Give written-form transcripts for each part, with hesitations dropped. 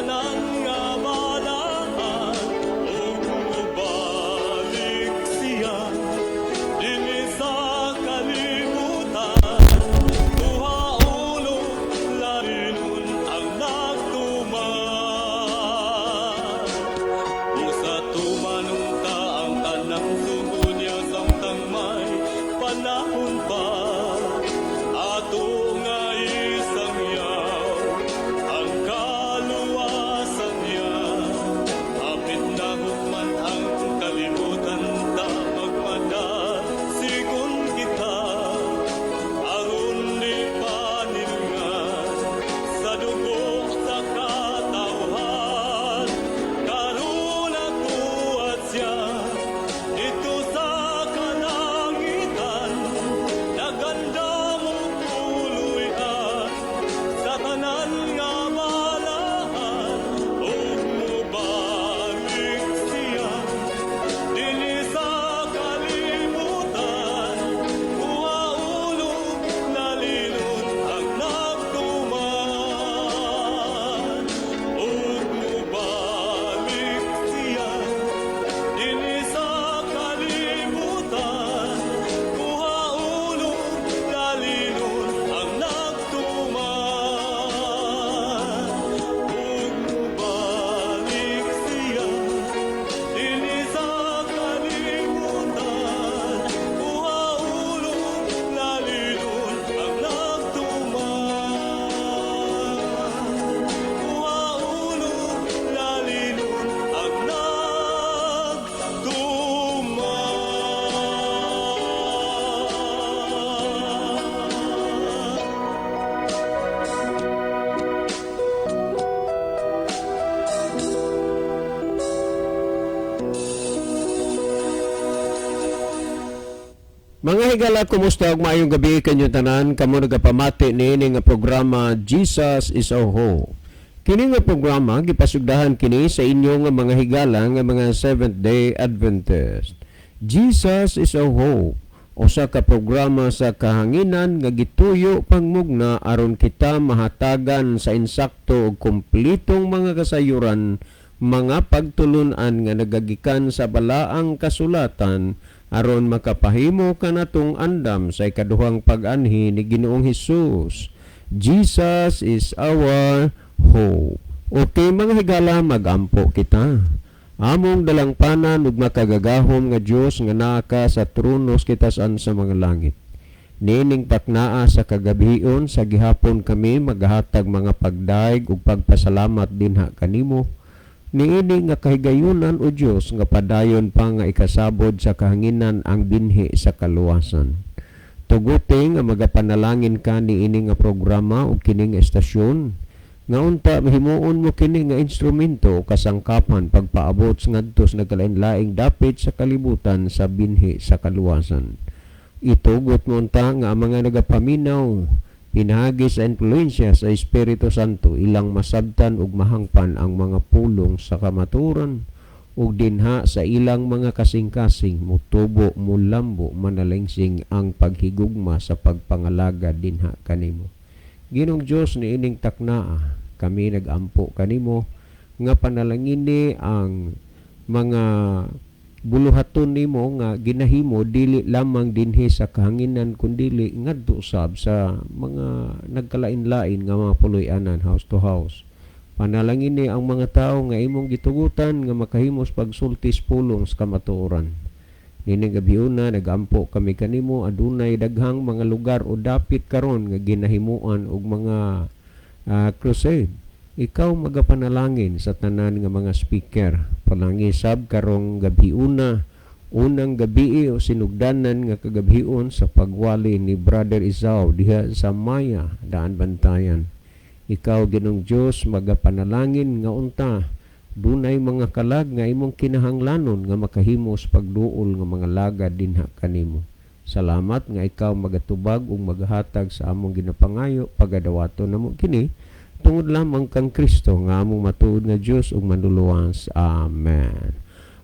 Tanan nga balaan ug mobalik siya dinhi sa kalibutan, kuha ulo lalinon ang nagtuman. Usa tumanon ta ang tanang sugo niya samtang may panahon pa, ato nga isangyaw ang kaluwasan niya. Hapit na hukman ang kalibutan, ta magmadasigon kita aron di panilngan sa dugo sa katawhan. Karon natuad siya dito sa kalangitan, nagandam og puloy-an sa tanan nga balaan ug mobalik siya dinhi sa kalibutan, kuha ulo lalinon ang nagtuman ug mobalik siya dinhi sa kalibutan, kuha ulo lalinon ang nagtuman ug mobalik siya dinhi sa kalibutan, kuha ulo lalinon ang nagtuman, kuha ulo lalinon ang nagtuman. Mga higala, kumusta ug maayong gabi kanyong tanan kamo nagapamati niini nga programa, Jesus is Our Hope. Kini nga programa gipasugdahan kini sa inyo nga mga higala nga mga Seventh Day Adventist. Jesus is Our Hope, usa ka programa sa kahanginan nga gituyo pangmugna aron kita mahatagan sa insakto ug kumpletong mga kasayuran, mga pagtulunan nga nagagikan sa balaang kasulatan aron makapahimo kanatong andam sa ikaduhang pag-anhi ni Ginoong Hesus. Jesus is our hope. Okay, mga higala, magampo kita. Among dalangpanan ug makagagahom nga Dios nga naa ka sa trono sa kitasan sa mga langit. Niining paknaa sa kagabhion sa gihapon kami maghatag mga pagdaig ug pagpasalamat dinha kanimo. Niini nga kahigayunan, o Dios, nga padayon pa nga ikasabod sa kahanginan ang binhi sa kaluwasan. Tuguti nga magapanalangin ka niini nga programa ug kini nga estasyon nga unta mahimuon mo kini nga instrumento o kasangkapan pagpaabot ngadto sa nagkalain-laing dapit sa kalibutan sa binhi sa kaluwasan. Itugot mo unta nga ang mga nagapaminaw pinaagi sa impluensya sa Espiritu Santo ilang masabtan ug mahangpan ang mga pulong sa kamatuoran ug dinha sa ilang mga kasing-kasing mutubo, mulambo, manalingsing ang paghigugma sa pagpangalaga dinha kanimo. Ginoong Dios, niining taknaa kami nagampo kanimo nga panalangini ang mga buluhaton nimo nga ginahimo dili lamang dinhi sa kahanginan kundili ngadto sab sa mga nagkalain-lain nga mga puloy-anan, house to house. Panalangini ang mga tawo nga imong gitugutan nga makahimos pagsultis pulong sa kamatuoran. Nining gabiuna nagampo kami kanimo, adunay daghang mga lugar o dapit karon nga ginahimuan og mga crusade. Ikaw magapanalangin sa tanan nga mga speaker. Panalangini sab karong gabiuna, unang gabi o sinugdanan nga kagabhion sa pagwali ni Brother Isao diha sa Maya, Daan Bantayan. Ikaw, Ginoong Dios, magapanalangin nga unta dunay mga kalag nga imong kinahanglanon nga makahimos pagduol nga mga lagad dinha kanimo. Salamat nga ikaw magatubag ug maghatag sa among ginapangayo. Pagadawaton namo kini tungod lamang kang Kristo nga among matuod nga Dios ug manluluwas. Amen.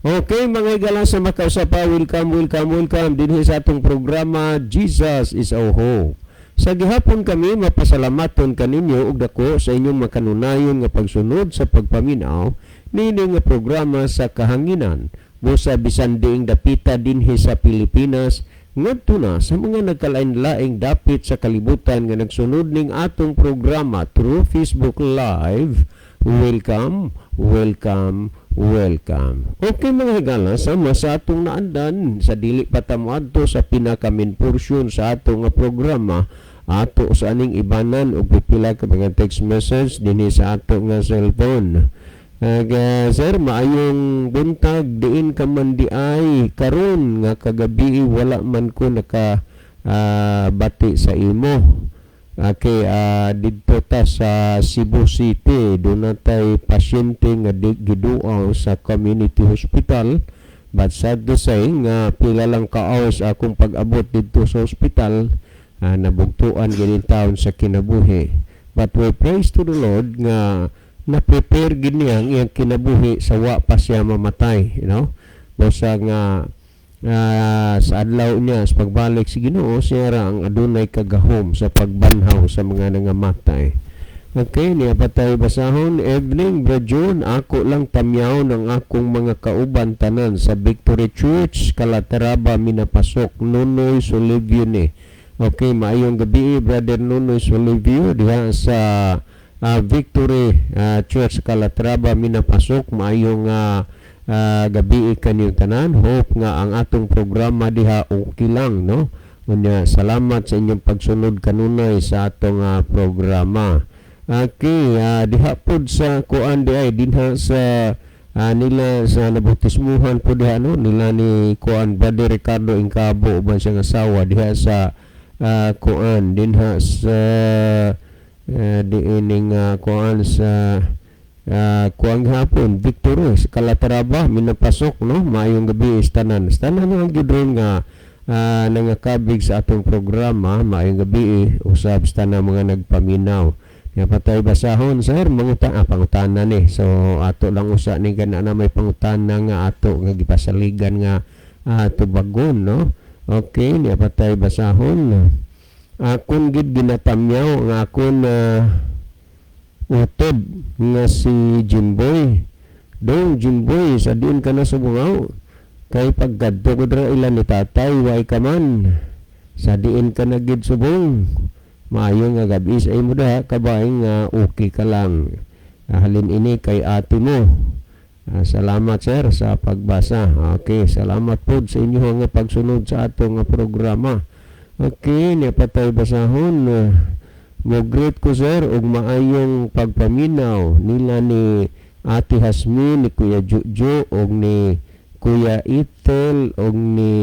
Okay, mga higala sa makausa pa, welcome, welcome, welcome dinhi sa atong programa, Jesus is Our Hope. Sa gihapon kami mapasalamaton kaninyo og dako sa inyong makanunayon nga pagsunod sa pagpaminaw niini nga programa sa kahanginan, busa bisan diing dapita dinhi sa Pilipinas ngadto na sa mga nagkalain-laing dapit sa kalibutan nga nagsunod ning atong programa through Facebook Live. Welcome, welcome, welcome. Okay, mga higala, sama sa atong naandan, sa dili pa ta moadto sa pinaka main portion sa atong nga programa, ato sa aning ibanan og pipila ka mga text message dinhi sa ato nga cellphone. Sir, maayong buntag, diin ka man di ay karon nga kagabi wala man ko naka bati sa imo. Okay, didto ta sa Cebu City, duna tay pasyente nga giduaw sa community hospital. But sad to say nga pila lang ka hours akong pag-abot didto sa hospital, nabugtuan gid taon sa kinabuhi. But we praise to the Lord nga na-prepare gid niya ang iyang kinabuhi sa wa pa siya mamatay. Busa nga sa adlaw niya sa pagbalik si Ginoo, siya ra ang adunay kagahom sa pagbanhaw sa mga nangamatay. Okay, niya pa tayo basahon. Evening, Bro June. Ako lang tamyaw ng akong mga kauban tanan sa Victory Church, Calatrava, Minapasok, Nunoy Solivio ni. Okay, maayong gabi, Brother Nunoy Solivio, diha sa Victory Church, Calatrava, Minapasok. Maayong gabi kaninyong tanan. Hope nga ang atong programa diha okay lang, no? Unya, salamat sa inyong pagsunod kanunay sa atong programa. Okay, diha pod sa kuan di ay dinha sa nila sa nabautismuhan po diha, no, nila ni kuan Brother Ricardo Incabo uban siyang asawa diha sa kuan dinha sa diining kuan sa kuan hapon Victory sa Calatrava, Minapasok, no? Maayong gabi tanan tanan nga gyud ron nga nangakabig sa atong programa. Maayong gabi usab sa tanan mga nagpaminaw. Ya patay basahon, sir, manguta pangutana ni. So ato lang usa ni gana na may pangutana nga ato nga gipasaligan nga tubagon, no? Okay, niya patay basahon. Akon gid ginatamyaw nga akon utod nga si Jimboy. Dong Jimboy, sa diin ka na sa Bungaw? Kay paggadto ko dira ilan ni tatay, way ka man. Sa diin ka na gid subong? Maayo nga gabi sa imo da, kabay nga okay ka lang. Halin ini kay ate mo. Salamat, sir, sa pagbasa. Okay, salamat po sa inyo nga pagsunod sa ato nga programa. Okay, niya patay basahon. Mo greet ko, sir, og maayong pagpaminaw nila ni Ate Hasmin, ni Kuya Jujo og ni Kuya Ethel og ni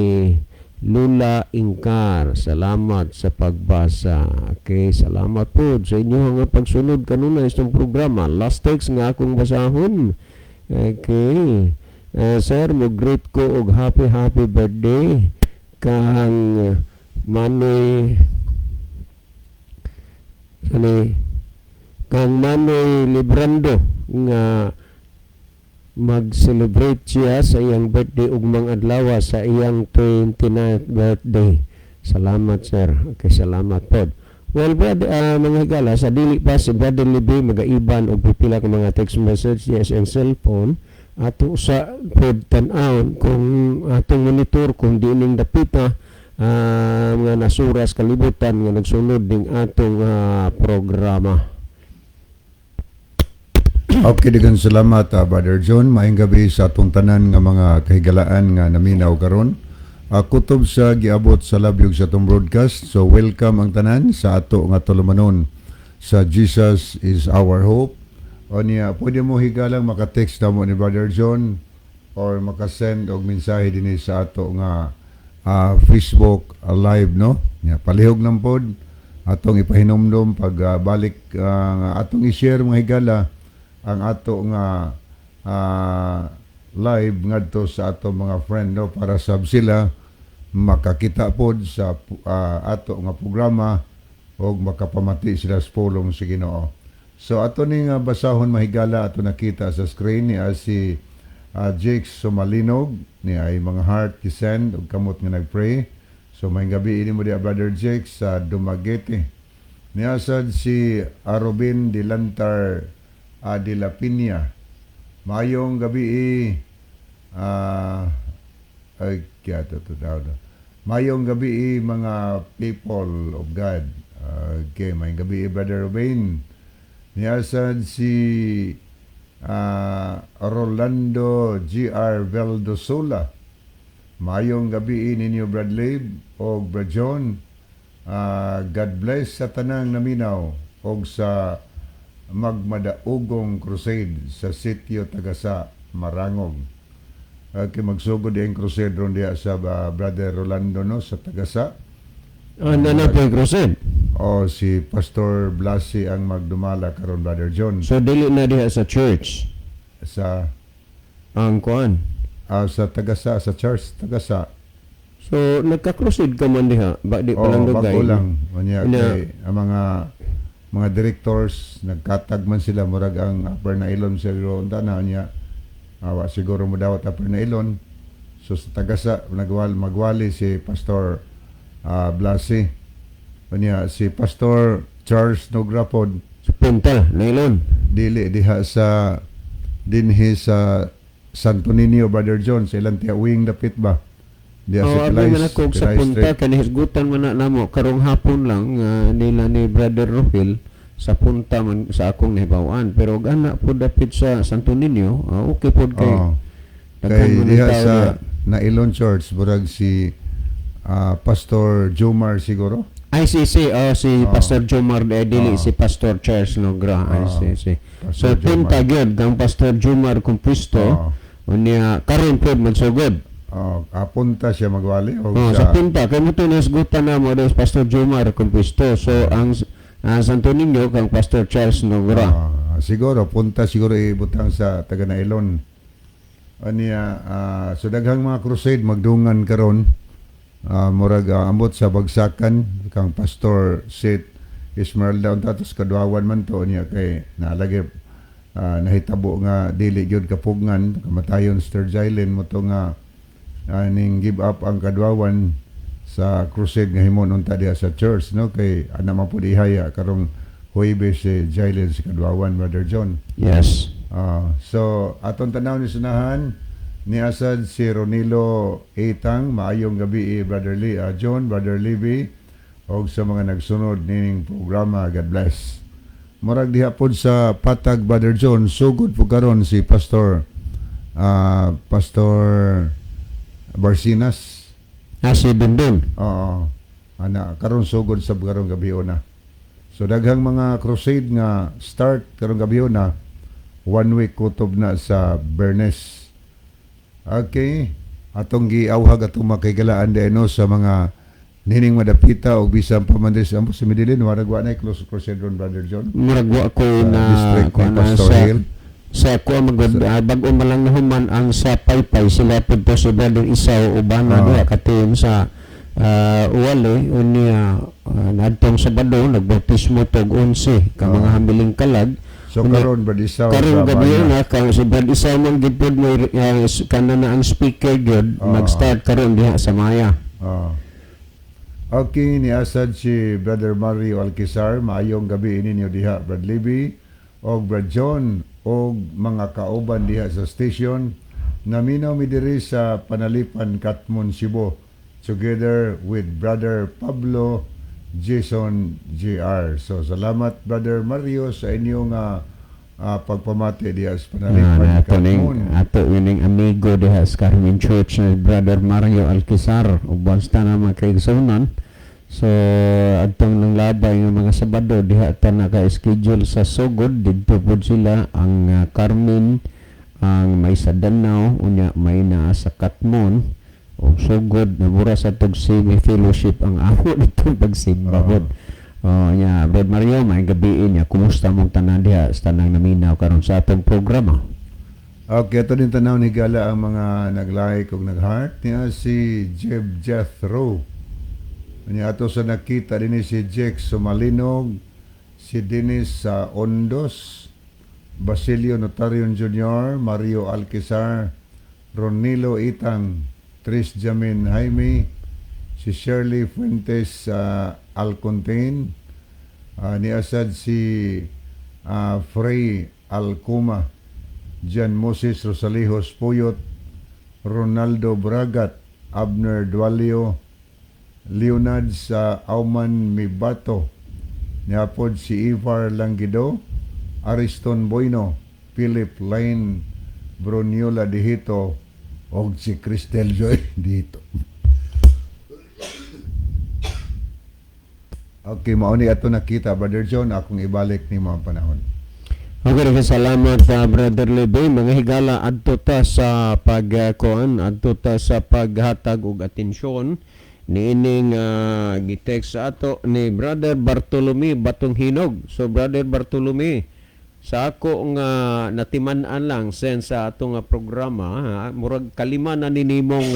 Lula Ingkar. Salamat sa pagbasa. Okay, salamat po sa inyo nga pagsunod kanunay sa programa. Last text nga akong basahon. Okay. Sir, mo greet ko og happy happy birthday kang Manoy ani kang Manoy Librando nga mag-celebrate siya sa iyang birthday ugmang adlaw sa iyang 29th birthday. Salamat, sir. Okay, salamat po. Well, brad, mga higala, sa dili pa si Brother Libby magaiban og pipila ka mga text message niya sa iyang cellphone, ato sa pod tan-awon kung atong monitor kung diining dapita mga nasuras kalibutan nga nagsunod ning atong programa. Okay, daghang salamat, Brother John. Maayong gabi sa atong tanan nga mga kahigalaan nga naminaw karon. Kutob sa giabot sa labyog sa atong broadcast. So welcome ang tanan sa ato nga tulumanon sa Jesus is Our Hope. O niya, pwede mo higalang maka-text na mo ni Brother John or makasend og mensahe dinhi sa ato nga Facebook Live, no? Nya, palihog lang pod atong ipahinumdom pag balik atong i-share, mga higala, ang ato nga live ngadto sa ato mga friend, no, para sab sila makakita pod sa ato nga programa og makapamati sila sa pulong sa Ginoo. So ato ning basahon, mahigala, ato nakita sa screen ni si Jake Sumalinog ni ay mga heart send og kamot nga nagpray. So maayong gabi ini mo diha, Brother Jake, sa Dumaguete. Niasad si Arobin Dilantar de la Piña. Maayong gabi ay kaya to to to. Maayong gabi, mga people of God. Okay, maayong gabi, Brother Ruben. Niasad si Rolando G.R. Veldosola. Maayong gabi ninyo, Bradley o Brad John. God bless sa tanang naminaw og sa magmadaugong crusade sa sitio Tagasa, Marangog. Okay, magsugod ang crusade ron diha sa Brother Rolando, no, sa Tagasa. Ano na po yung crusade? O si Pastor Blasi ang magdumala karon, Brother John. So dili na diha sa church Sa ang kuan. Sa Tagasa, sa church Tagasa. So nagka-crusade ka man diha, ba di pa Oh, lang dugay? Bago lang. Unya kay ang mga directors nagkatag man sila, murag ang Upper Nailon siguro unta na niya. Awa siguro mo dawat Upper Nailon. So sa Tagasa magwali si Pastor Blasi. Unya si Pastor Charles Nograpod Sa Punta, Nailon. Dili, diha sa dinhi sa Santo Niño, Brother John, sa ilang tiya wing dapit ba? Diha Oh, sa abi Pilay, man ako sa Pilay Punta Street. kani hisgutan man na namo karong hapon lang nila ni Brother Rufil sa Punta man sa akong nahibaw-an, pero og ana po dapit sa Santo Niño, okay pod kay daghan Kay man ang diha tao sa diha. Nailon Church, burag si Pastor Jomar siguro. Ay, si si oh, si Pastor Jomar eh, dili si Pastor Charles Nogra. Ay, si si. Pastor So Punta gyud kang Pastor Jomar Compuesto. Unya karon pod magsugod. Oh, punta siya magwali o Oh, sa Punta kay mo to nasgutan na mo des Pastor Jomar Compuesto. So ang Santo Niño kang Pastor Charles Nogra. Siguro punta siguro ibutang sa taga Nailon. Aniya so daghang mga crusade magdungan karon. Murag ambot sa bagsakan kang Pastor Seth Esmeralda unta tapos kadwawan man to niya kay naalagi nahitabo nga dili gyud kapugngan kamatayon Sir Jailen mo to nga ning give up ang kadwawan sa crusade nga himon unta diha sa church, no, kay ana man pud ihaya karong Huwebes si Jailen sa kadwawan, Brother John. Yes. So atong tanaw ni sunahan ni asad si Ronilo Etang. Maayong gabi, Brother Lee, John, Brother Libby og sa mga nagsunod nining programa. God bless. Murag diha pod sa Patag, Brother John, sugod po karon si Pastor Barcinas. Ah, si Dundun. Oo. Ana karon sugod sa karong gabi na. So daghang mga crusade nga start karong gabi na, one week kutob na sa Bernes. Okay. Atong giawhag atong makigalaan no sa mga nining madapita og bisan pa man diri sa ambot sa Medellin, warag wa na close crusade ron, Brother John. Murag wa ko na district ni kuha na Pastor sa Hill. Sa kuha magod bag-o man lang nahuman ang sa Paypay, sila pud to si Brother Isaw ubana diha katim sa Uwali. Unya nadtong Sabado nagbautismo tog 11 ka mga hamiling kalag. So Unya, karon, Brother Isaw karon sa gabi Maya. Na kang si Brad Isaw man gid pud may kana na ang speaker gyud mag-start karon diha sa Maya. Okay, ni asad si Brother Mario Alquizar. Maayong gabi ninyo diha, Brad Libby og Brad John og mga kauban diha sa station. Naminaw mi diri sa Panalipan, Katmon, Cebu, together with Brother Pablo Jason JR. So salamat, Brother Mario, sa inyong pagpamati diha sa Panalipan, Ato ning Katmon. Ato ining amigo diha sa Carmen Church na Brother Mario Alquizar ug basta na mga kaigsuonan. So adtong nang labay nga mga Sabado diha ta naka-schedule sa sugod, didto pud sila ang Carmen, ang may sa Danao, unya may naa sa Katmon ug sugod na mura sa tug semi fellowship ang amo dito pagsimba pod. Oh, nya Brad Mario, may gabi niya. Kumusta mong tanan diha sa tanang naminaw karon sa atong programa? Okay, ito din tanaw ni Gala ang mga nag-like ug nag-heart niya si Jeb Jethro. Niya ato sa nakita din ni si Jack Sumalinog, si Dennis sa Ondos, Basilio Notarion Jr., Mario Alquizar, Ronilo Itang, Tris Jamin Jaime, Si Shirley Fuentes sa Alcontain, niasad si Frey Alcuma, Jan Moses Rosalijos Puyot, Ronaldo Bragat, Abner Dualio, Leonard sa Auman Mibato, niapod si Ivar Langido, Ariston Boyno, Philip Lane Bruniola Dihito, og si Cristel Joy dito. Okay, mao ni ato nakita, Brother John, akong ibalik nimo ang panahon. Okay, daghang salamat, Brother Lebe. Mga higala, adto ta sa pagkuan, adto ta sa paghatag og atensyon niining gitext sa ato ni Brother Bartolome Batong Hinog. So Brother Bartolome, sa ako nga natiman-an lang sen sa ato nga programa, ha, murag kalima na ni nimong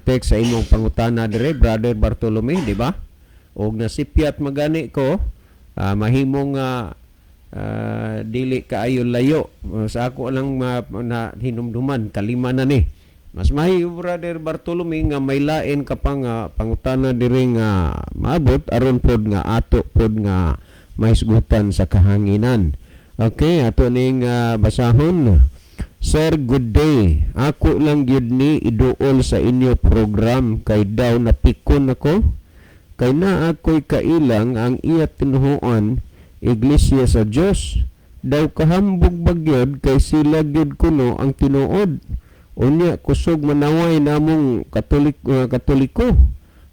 text sa imong pangutana dire, Brother Bartolome, di ba? Og nasipyat magani ko, mahimong dili kaayo layo. Sa ako lang na hinumduman, kalima na ni. Mas mahiyo, Brother Bartolome, nga may lain ka pa nga pangutana diri nga maabot aron pod nga ato pod nga mahisgutan sa kahanginan. Okay, ato ning basahon. "Sir, good day. Ako lang gyud ni iduol sa inyo program kay daw napikon ako. Kay naa ako'y kailang ang iya tinuhuan Iglesia sa Dios. Daw kahambog ba gyud kay sila gyud kuno ang tinuod. Unya kusog manaway namong Katoliko.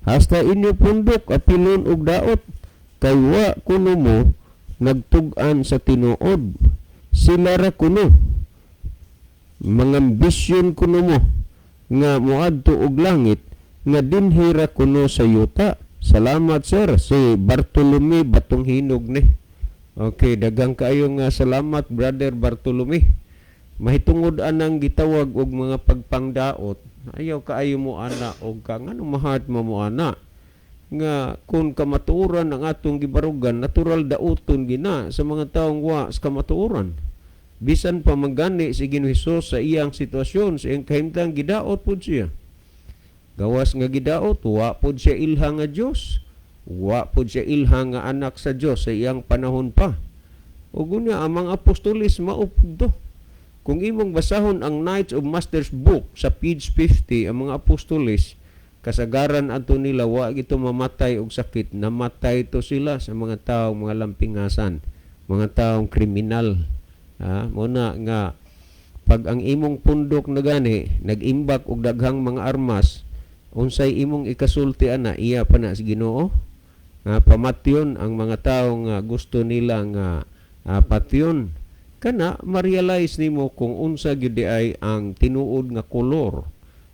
Hasta inyo pundok apilon og daot kay wa kuno mo nagtug-an sa tinuod. Sila ra kuno mga ambisyon kuno mo nga moadto og langit nga dinhi ra kuno sa yuta. Salamat, sir." Si Bartolome Batong Hinog ni. Okay, daghang kaayo nga salamat, Brother Bartolome. Mahitungod anang gitawag og mga pagpangdaot, ayaw kaayo mo ana og ka ngano mahat mo mo ana nga kung kamatuoran ang atong gibarugan, natural dauton gina sa mga taong wa sa kamatuoran. Bisan pa manggani si Ginoo Hesus sa iyang sitwasyon, sa iyang kahimtang, gidaot pud siya. Gawas nga gidaot, wa pud siya ilha nga Dios, wa pud siya ilha nga anak sa Dios sa iyang panahon pa. Ug unya ang mga apostoles mao pud to. Kung imong basahon ang Knights of Masters book sa page 50, ang mga apostoles kasagaran adto nila wa gito mamatay og sakit, namatay to sila sa mga taong mga lampingasan, mga taong kriminal. Ha, mo na nga pag ang imong pundok na gani nag-imbak og daghang mga armas, unsay imong ikasulti ana, iya pa na sa Ginoo? Nga pamatyon ang mga tao nga gusto nila nga patyon. Kana ma-realize nimo kung unsa gyud ay ang tinuod nga kolor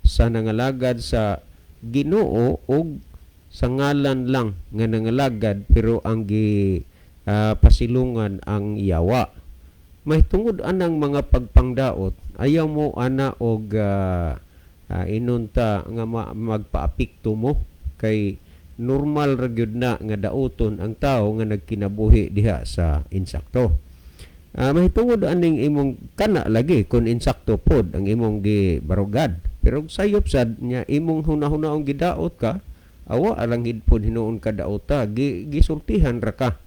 sa nangalagad sa Ginoo og sa ngalan lang nga nangalagad pero ang gi pasilungan ang yawa. Mahitungod anang mga pagpangdaot, ayaw mo ana og inunta nga magpaapekto mo kay normal ra gyud na nga dauton ang tao nga nagkinabuhi diha sa insakto. Mahitungod aning imong kana lagi kung insakto pod ang imong gibarugad. Pero sayop sad nya imong hunahuna-ong gidaot ka, awa alang pod hinuon ka daota, gisultihan ra ka.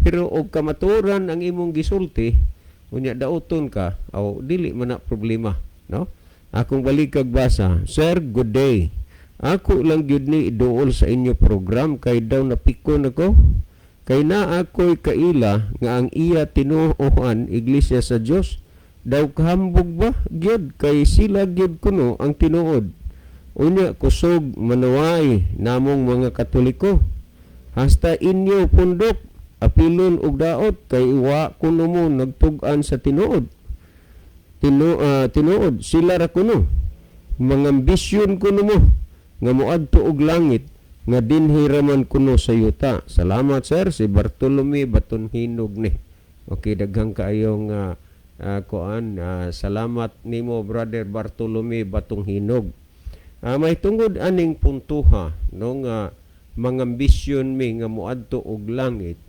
Pero og kamatuoran ang imong gisulti, unya dauton ka, aw dili man na problema, no? Akong balikag basa, "Sir, good day. Ako lang gyud ni iduol sa inyo program kay daw napikon ako. Kay naa ako'y kaila nga ang iya tinuohan Iglesia sa Dios. Daw kahambog ba gyud kay sila gyud kuno ang tinuod. Unya kusog manuway namong mga Katoliko. Hasta inyo pundok apilon og daot kay wa kuno mo nagtug-an sa tinuod. Tinuod sila ra kuno. Mga ambisyon kuno mo nga moadto og langit nga dinhi ra man kuno sa yuta. Salamat, sir." Si Bartolome Batonhinog ni. Okay, daghang kaayong kuan, salamat nimo, Brother Bartolome Batonghinog. May tungod aning puntuha no nga mga ambisyon mi nga moadto og langit,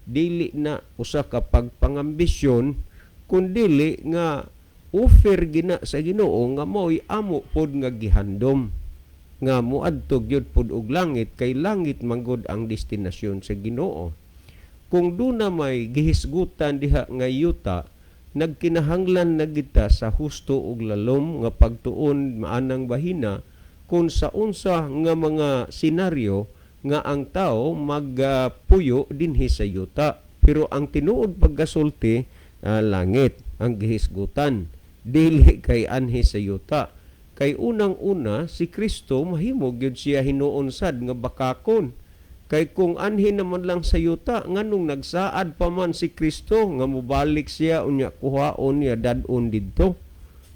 dili na usa ka pagpangambisyon kun dili nga offer gina sa Ginoo nga mao'y amo pod nga gihandom. Nga muadto gyud pud og langit, kay langit manggod ang destinasyon sa Ginoo. Kung duna may gihisgutan diha nga yuta, nagkinahanglan na kita sa husto ug lalom nga pagtuon maanang bahina kung sa unsa nga mga senaryo nga ang tao magpuyo dinhi sa yuta. Pero ang tinuod pagkasulti, langit ang gihisgutan, dili kay anhi sa yuta. Kay unang-una, si Kristo mahimo gyud siya hinuon sad nga bakakon. Kay kung anhi naman lang sa yuta, nganong nagsaad pa man si Kristo nga mobalik siya unya kuhaon niya dad-on didto?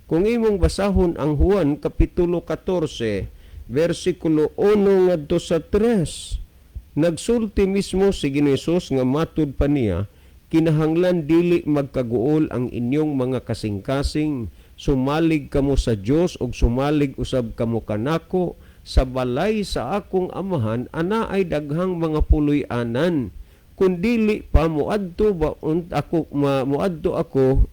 Kung imong basahon ang Juan Kapitulo 14 versikulo 1 ngadto sa 3, nagsulti mismo si Ginoo Hesus nga matud pa niya, "Kinahanglan dili magkaguol ang inyong mga kasing-kasing. Sumalig kamo sa Dios ug sumalig usab kamo kanako. Sa balay sa akong Amahan ana ay daghang mga puloy-anan. Kun dili pa, moadto ba ako moadto ako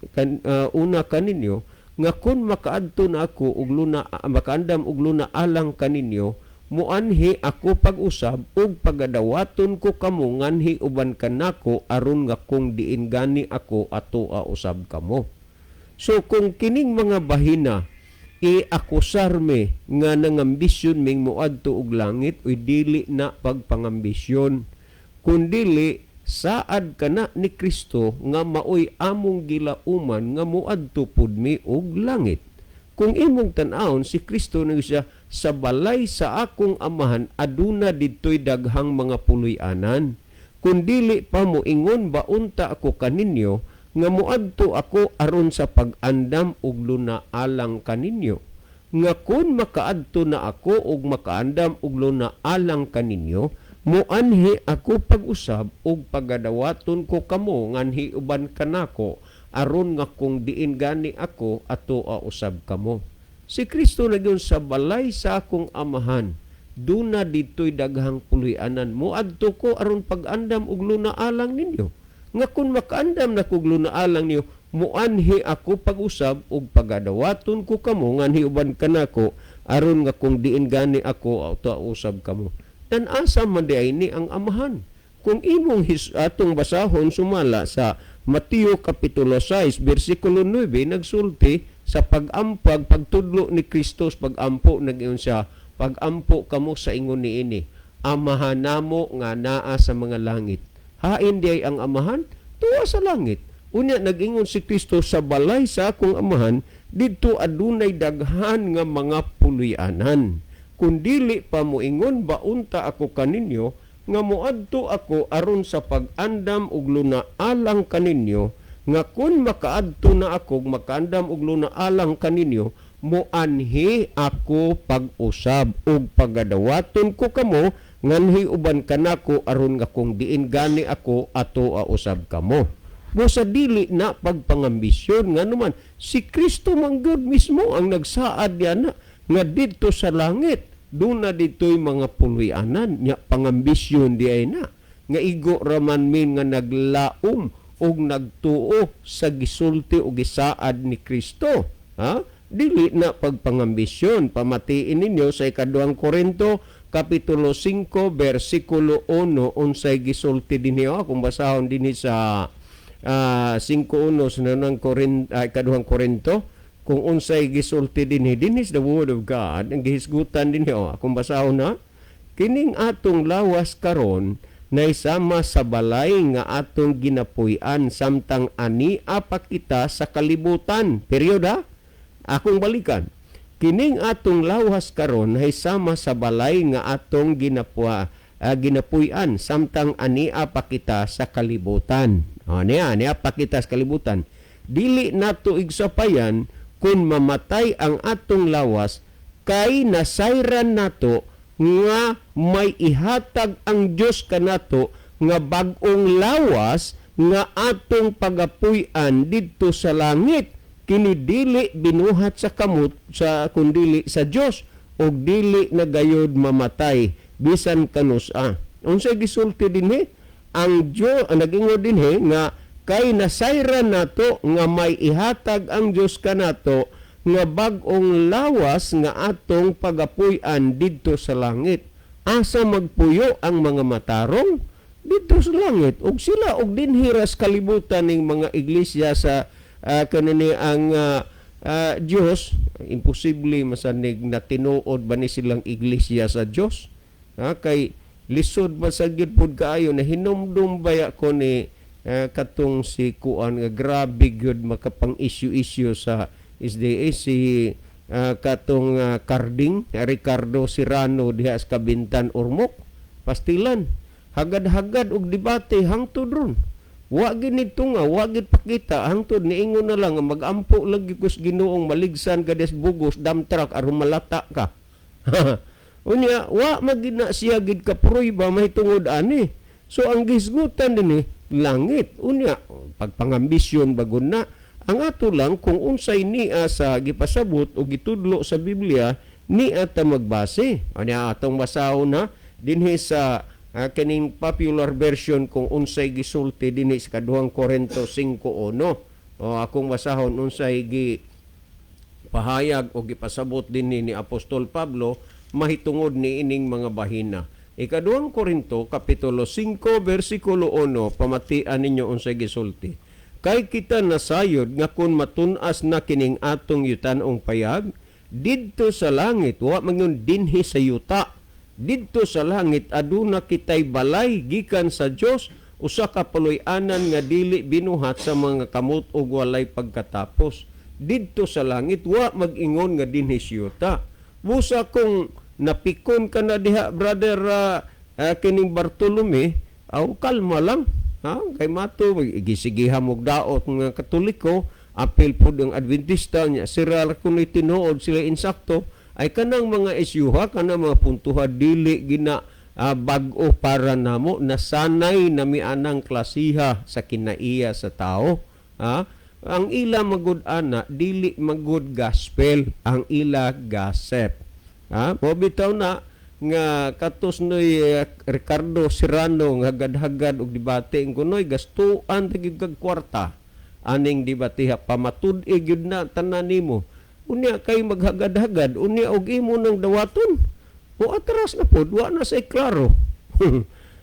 una kaninyo, nga kun makaadto na ako ug luna, makaandam og luna alang kaninyo, muanhi ako pag-usab ug pagadawaton ko kamo nganhi uban kanako, aron nga kung diin gani ako, atoa usab kamo." So kung kining mga bahina i-akusar me nga nangambisyon ming moadto og langit, uy, dili na pagpangambisyon, kundili saad kana ni Kristo nga maoy among gilauman nga moadto pud mi og langit. Kung imong tan-awon, si Kristo nang siya, "Sa balay sa akong Amahan aduna didtoy daghang mga puloy-anan. Kun dili pa, moingon ba unta ako kaninyo nga moadto ako aron sa pag-andam og luna alang kaninyo? Nga kun makaadto na ako ug makaandam og luna alang kaninyo, muanhi ako pag-usab ug pagadawaton ko kamo nganhi uban kanako, aron nga kung diin gani ako, atoa usab kamo." Si Kristo nagyun, "Sa balay sa akong Amahan duna dito'y daghang puloy-anan. Moadto ko aron pag-andam og luna alang ninyo. Nga kun makaandam na kog luna alang ninyo, muanhi ako pag-usab ug pagadawaton ko kamo nganhi uban kanako, aron nga kung diin gani ako, atoa usab kamo." Tan-asa man di ay ni ang Amahan. Kung imong atong basahon sumala sa Mateo Kapitulo 6 bersikulo 9, nagsulti sa pag-ampag, pagtudlo ni Kristo sa pag-ampo, nag-ingon siya, "Pag-ampo kamo sa ingon niini: Amahan namo nga naa sa mga langit." Hain di ay ang Amahan? Tuwa sa langit. Unya nag-ingon si Kristo, "Sa balay sa akong Amahan didto adunay daghan nga mga puloy-anan. Kun dili pa, moingon ba unta ako kaninyo nga moadto ako aron sa pag-andam og luna alang kaninyo? Nga kun makaadto na ako, makaandam og luna alang kaninyo, moanhi ako pag-usab ug pagadawaton ko kamo nganhi uban kanako, aron nga kung diin gani ako, atoa usab kamo." Busa dili na pagpangambisyon, nga naman si Kristo man gyud mismo ang nagsaad diana nga didto sa langit duna dito'y mga puloy-anan. Nya pangambisyon di ay na nga igo raman min nga naglaom og nagtuo sa gisulti o gisaad ni Kristo, ha? Dili na pagpangambisyon. Pamatiin ninyo sa Ikaduhang Korinto Kapitulo 5 bersikulo 1, unsay gisulti dinhi. Kung basahon dinhi sa 5:1 sa nunang Ikaduhang Korinto, kung unsay gisulti dinhi, dinhi is the word of God ang gihisgutan dinhi. Oh, kung basahon na, "Kining atong lawas karon naysama sa balay nga atong ginapuy-an samtang ania pa kita sa kalibutan." Period ha. Akong balikan. "Kining atong lawas karon ay sama sa balay nga atong ginapuy-an samtang ania pa kita sa kalibutan." O, niya, ania pa kita sa kalibutan. "Dili nato igsapayan kung mamatay ang atong lawas, kay nasayran nato nga may ihatag ang Dios kanato nga bag-ong lawas nga atong pagapuy-an didto sa langit. Kini dili binuhat sa kamot sa kundili sa Dios, ug dili na gayod mamatay bisan kanusa." Unsay gisulti dinhi? Ang Dios ang nagingon dinhi nga kay nasayran nato nga may ihatag ang Dios kanato. nga bag-ong lawas nga atong pagapuy-an didto sa langit. Asa magpuyo ang mga matarong? Didto sa langit. Ug sila og dinhi ra sa kalibutan ning mga iglesia sa kanini ang Dios, imposible masanig na tinuod ba ni silang iglesia sa Dios? Ha, kay lisod ba sa gyud pud kaayo na hinumdum baya ko ni katong si kuan nga grabe gyud makapang issue-issue sa SDA, si katong Carding Ricardo Serrano diha sa Kabintan, Ormoc. Pastilan hagad-hagad og debate hangtod ron. Wa gid nito nga wa gid pakita hangtod niingon na lang nga magampo lagi kus Ginoong maligsan ka des bugos dump truck aron malata ka. Unya wa magid na siya gid ka prueba mahitungod ani. So ang gisgutan dinhi langit. Unya pagpangambisyon bagon na ang ato lang kung unsay niya sa gipasabot o gitudlo sa Biblia niya ta magbase. Unya atong basahon na dinhi sa kining popular version kung unsay gisulti dinhi sa Kaduhang Korinto 5:1. O akong basahon unsay gi pahayag o gipasabot dinhi ni Apostol Pablo mahitungod ni ining mga bahina. Ikaduhang Korinto kapitulo 5 bersikulo 1, pamatian ninyo unsay gisulti. Kay kita nasayod nga kung matun-as na kining atong yutanong payag, didto sa langit, wa man dinhi sa yuta, didto sa langit aduna kitay balay gikan sa Dios, usa ka puloy-anan nga dili binuhat sa mga kamot ug walay pagkatapos. Didto sa langit, wa mag-ingon nga dinhi sa yuta. Busa kung napikon ka na diha, brother kining Bartolome, aw kalma lang ha, kay mato gisigiha mo daot nga Katoliko, apil pud ang Adventista nya sira ra kuno'y tinuod sila insakto. Ay kanang mga isyuha, kanang mga puntuha, dili gina bag-o para namo. Nasanay nami anang klasiha sa kinaiya sa tao, ha. Ang ila magud ana dili magud gospel, ang ila gossip, ha. Mo bitaw na nga katos noy Ricardo Serrano nga hagad-hagad og debate kunoy gastuan ta gyud kag kwarta aning debateha. Pamatud-i gyud na tanan nimo. Unya kay maghagad-hagad unya og imo nang dawaton o atras na pod, wa na say klaro.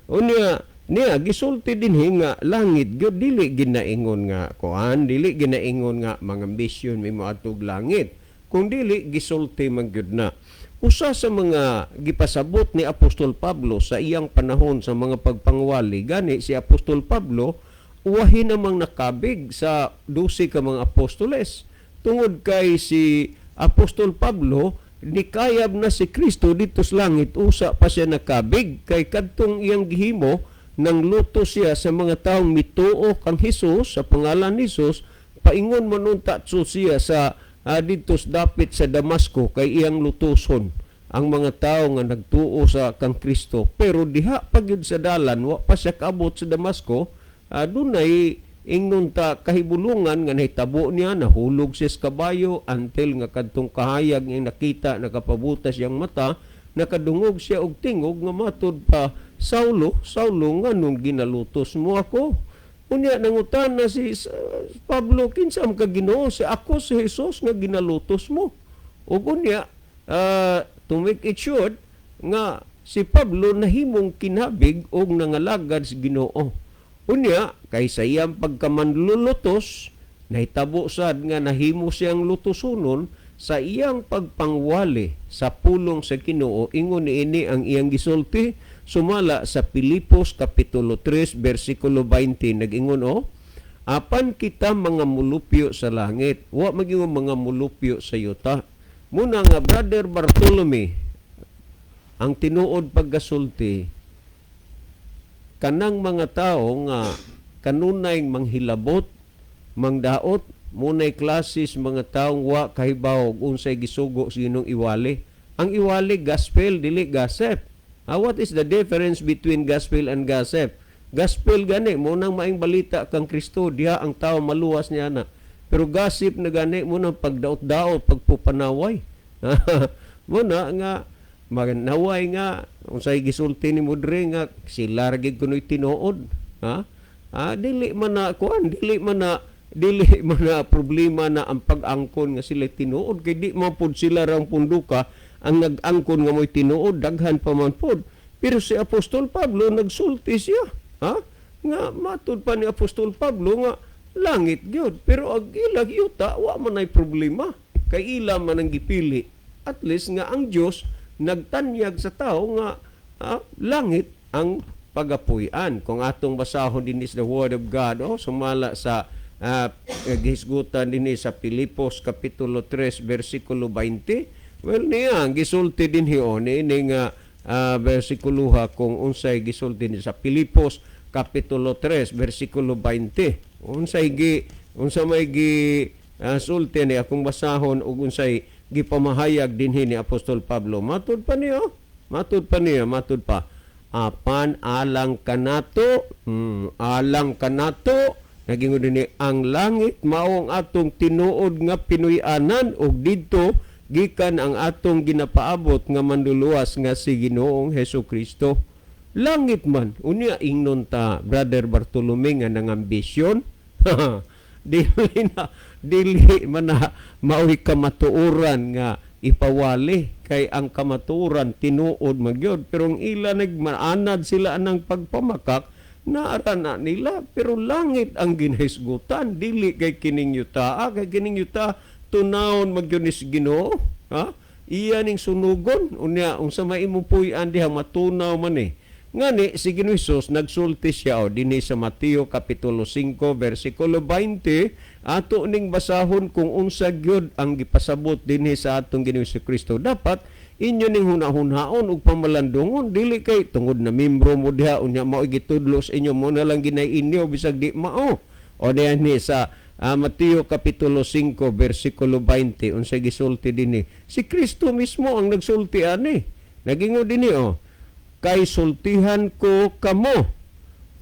Unya niya gisulti dinhi nga langit gyud, dili ginaingon nga kuan, dili ginaingon nga mga ambisyon mi moadtog langit, kung dili gisulti man gyud na usa sa mga gipasabot ni Apostol Pablo sa iyang panahon sa mga pagpangwali. Gani si Apostol Pablo uwahi namang nakabig sa 12 ka mga apostoles tungod kay si Apostol Pablo nikayab na si Kristo dito sa langit, usa pa siya nakabig kay kadtong iyang gihimo nang luto siya sa mga taong mituo kang Hesus sa pangalan ni Hesus, paingon man unta siya sa didto sa dapit sa Damasco kay iyang lutuson ang mga tao nga nagtuo sa kang Kristo. Pero diha pa gyud sa dalan, wa pa siya kaabot sa Damasco, dunay ingnon ta kahibulungan nga nahitabo niya, nahulog siya sa kabayo until nga kadtong kahayag nga nakita, nakapabutas siyang mata, nakadungog siya og tingog nga matud pa, "Saulo, Saulo, nganong ginalutos mo ako?" Unya nangutana si Pablo, "Kinsa man ka, Ginoo?" "Si ako si Jesus nga ginalutos mo." Ug unya to make it short nga si Pablo nahimong kinabig og nangalagad sa Ginoo. Unya kay sa iyang pagkamanlulutos nahitabo sad nga nahimo siyang lutosonon sa iyang pagpangwali sa pulong sa Ginoo. Ingon niini ang iyang gisulti sumala sa Pilipos kapitulo 3 bersikulo 20. Nag-ingon oh, "Apan kita mga mulupyo sa langit," wa magingon mga mulupyo sa yuta. Muna nga, Brother Bartolome, ang tinuod paggasulti kanang mga tao nga kanunay manghilabot, mangdaot, munay klasis mga taong wa kahibaw unsay gisugo sa Ginoong iwali. Ang iwali gospel, dili gossip. Ah, what is the difference between gospel and gossip? Gospel gani mo nang maing balita kang Kristo, diha ang tao maluwas niya na. Pero gossip na gani mo nang pagdaot-daot, pagpupanaway. Muna nga manaway nga unsay gisulti ni Mudre nga sila ra gid kuno'y tinuod. Ha? Ah, dili man na kuan, dili man na Dili man na problema na ang pag-angkon nga sila tinuod, kay di man pud sila rang punduka ang nag-angkon nga mo'y tinuod, daghan pa man pod. Pero si Apostol Pablo nagsulti siya, ha, nga matud pa ni Apostol Pablo nga langit gyud, pero ag ilag yuta wa man ay problema kay ila man ang gipili. At least nga ang Dios nagtanyag sa tao nga langit ang pagapuy-an. Kung atong basahon din is the word of God, oh, sumala sa gihisgutan dinhi sa Filipos kapitulo 3 bersikulo 20. Well, niya ang gisulti dinhi, oh, ni nga bersikuloha, kung unsay gisulti ni sa Filipos kapitulo 3 bersikulo 20, unsay gi unsa may gi sulti ni akong basahon ug unsay gipamahayag dinhi ni Apostol Pablo. Matud pa niya, matud pa niya, matud pa, "Apan alang kanato," alang kanato, nagingon dinhi, "ang langit mao ang atong tinuod nga pinuy-anan ug didto gikan ang atong ginapaabot nga manluluwas nga si Ginoong Hesus Kristo." Langit man unya, ingnon ta, Brother Bartolome, nga nangambisyon? Dili na, dili man na mao'y kamatuoran nga ipawali, kay ang kamatuoran tinuod magyod. Pero ang ila, nagmaanad sila anang pagpamakak, naara na nila. Pero langit ang ginahisgutan, dili kay kining yuta, kay kining yuta tunawon magyud ni Ginoo, ha, iya ning sunugon. Unya unsa may imong puy-an diha, matunaw man eh. Ngani si Ginoo Hesus nagsulti siya, o, dinhi sa Mateo kapitulo 5 bersikulo 20. Ato ning basahon kung unsa gyud ang gipasabot dinhi sa atong Ginoo Hesus Kristo. Dapat inyo ning hunahunhaon ug pamalandungon, dili kay tungod na membro mo diha, unya mao gitudlo sa inyo, mo na lang ginay inyo bisag di mao. O, diyan ni sa Mateo kapitulo 5 bersikulo 20, unsa gisulti dinhi? Si Kristo mismo ang nagsulti ani. Nagingon dinhi, oh, "Kay sultihan ko kamo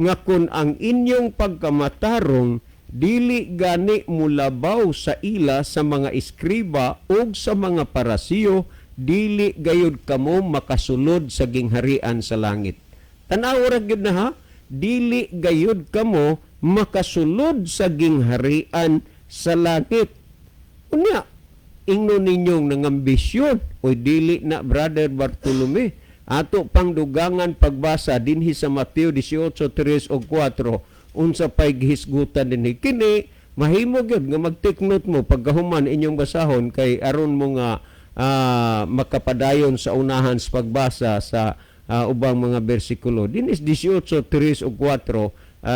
nga kun ang inyong pagkamatarong dili gani mulabaw sa ila sa mga eskriba ug sa mga Parasiyo, dili gayud kamo makasulod sa gingharian sa langit." Tan-aw ra gyud na, ha, dili gayud kamo makasulod sa gingharian sa langit. Unya ingnon ninyong nangambisyon? Oy, dili na, Brother Bartolome. Ato pang dugangan pagbasa dinhi sa Mateo 18:3 ug 4, unsa pay gihisgutan dinhi. Kini mahimo gyud nga mag-take note mo pagkahuman inyong basahon, kay aron mo nga makapadayon sa unahan sa pagbasa sa ubang mga bersikulo. Dinhi 18:3 ug 4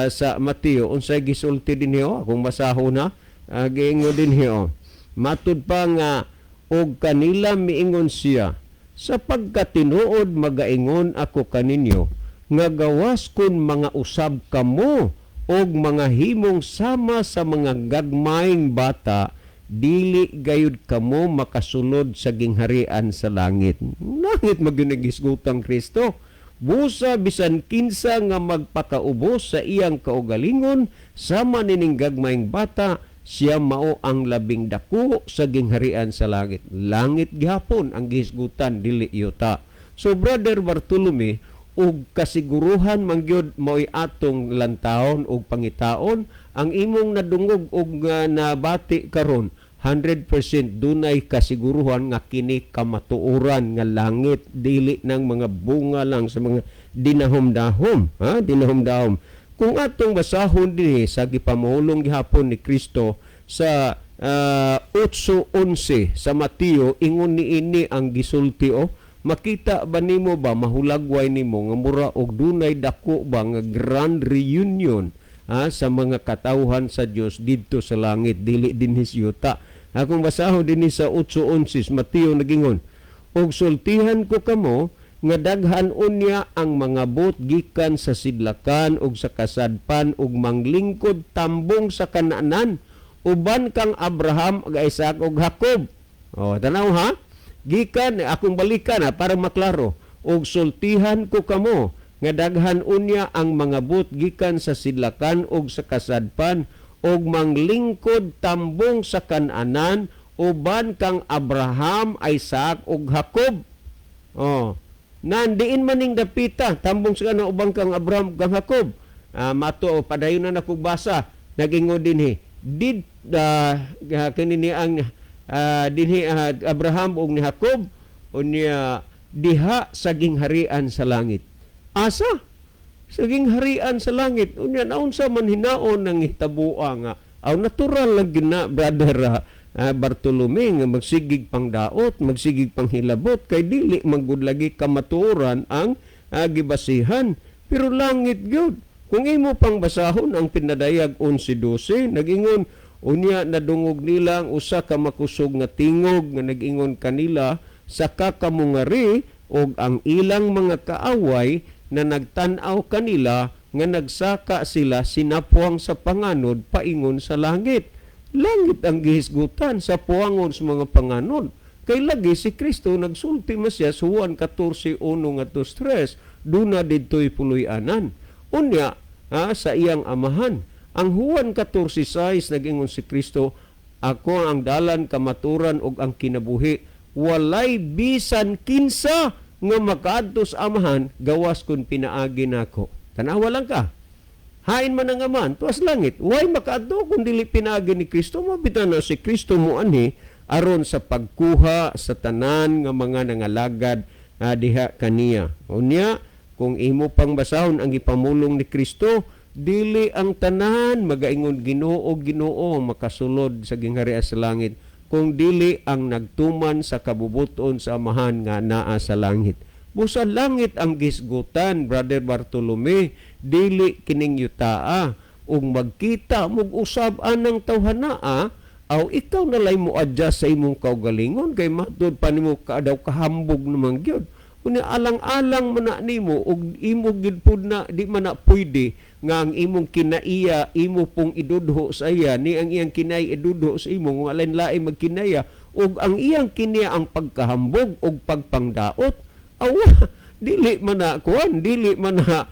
sa Mateo, unsay gisulti dinhi, oh, akong basahon na. Giingon dinhi, oh. Matud pa nga, "Og kanila miingon siya, sa pagkatinuod magaingon ako kaninyo nga gawas kun mga usab kamo og mga himong sama sa mga gagmayng bata, dili gayud kamo makasulod sa gingharian sa langit." Langit magyud gisgutang Kristo. "Busa bisan kinsa nga magpakaubos sa iyang kaugalingon sama nining gagmayng bata, siya mao ang labing dako sa gingharian sa langit." Langit gihapon ang gihisgutan, dili yuta. So Brother Bartolome, og kasiguruhan mangyud mao'y atong lantawon og pangitaon. Ang imong nadungog og nabati karon, 100% dunay kasiguruhan nga kini kamatuoran nga langit, dili ng mga bunga lang sa mga dinahom-dahom, ha, dinahom-dahom. Kung atong basahon dinhi sa gipamulong gihapon ni Kristo sa 8:11 sa Mateo, ingon niini ang gisulti, oh. Makita ba nimo ba, mahulagway nimo nga mura og dunay dako ba nga grand reunion, ha, sa mga katawhan sa Dios didto sa langit, dili dinhi sa yuta? Akong basahon dinhi sa 8:11 Mateo, nagingon, "Og sultihan ko kamo nga daghan unya ang mga bot gikan sa sidlakan ug sa kasadpan ug manglingkod tambong sa Kanaanan uban kang Abraham ug Isaac ug Jacob." Oh, tanaw ha. Gikan, akong balikan ha, para maklaro. "Og sultihan ko kamo nga daghan unya ang mga bot gikan sa sidlakan ug sa kasadpan ug manglingkod tambong sa Kanaanan uban kang Abraham, Isaac ug Jacob." Oh. Nandiin maning dapita tambong sa kana ubang kang Abraham kang Jacob. Mato padayon na nakog basa. Nagingon dinhi. Did kini ni ang dinhi Abraham ug ni Jacob, unya diha sa gingharian sa langit. Asa? Sa gingharian sa langit. Unya naunsa man hinaon ang hitaboa nga aw natural lang gina, Brother Bartolome, nga magsigig pangdaot, magsigig panghilabot kay dili man gud lagi kamatuoran ang gibasihan. Pero langit gyud. Kung imo pang basahon ang Pinadayag 11:12, nagingon, "Unya nadungog nila ang usa ka makusog nga tingog nga nag-ingon kanila, 'Saka kamo ngari,' og ang ilang mga kaaway na nagtan-aw kanila nga nagsaka sila sinapuang sa panganod paingon sa langit." Langit ang gihisgutan sa puangon sa mga panganod. Kay lagi si Kristo nagsulti man siya sa Juan 14:1 ngadto 3, duna didto'y puloy-anan. Unya sa iyang amahan. Ang Juan 14:6, nagingon si Kristo, "Ako ang dalan, kamaturan ug ang kinabuhi. Walay bisan kinsa nga makaadto sa Amahan gawas kun pinaagi nako." Tanawa lang ka. Hain man ang Amahan, tuas langit. Way makaadto kung dili pinaagi ni Kristo. Mabita na si Kristo mo anhi aron sa pagkuha sa tanan nga mga nangalagad diha kaniya. Unya, kung imo pang basahon ang ipamulong ni Kristo, "Dili ang tanan magaingon, 'Ginoo, Ginoo,' makasulod sa gingharian sa langit, kung dili ang nagtuman sa kabubuton sa Amahan nga naa sa langit." Busa langit ang gisgutan, Brother Bartolome, dili kining yutaa. Ug magkita mug usab anang tawhanaa, aw ikaw na lay mo adjust sa imong kaugalingon kay matud pa nimo ka daw kahambog naman gyud. Unya alang-alang man na nimo ug imo gid pud na di man na pwede nga ang imong kinaiya imo pong idudho sa iya, ni ang iyang kinaiya idudho sa imo, nga lain-lain magkinaiya ug ang iyang kiniya ang pagkahambog ug pagpangdaot, awa dili man na kuan, dili man na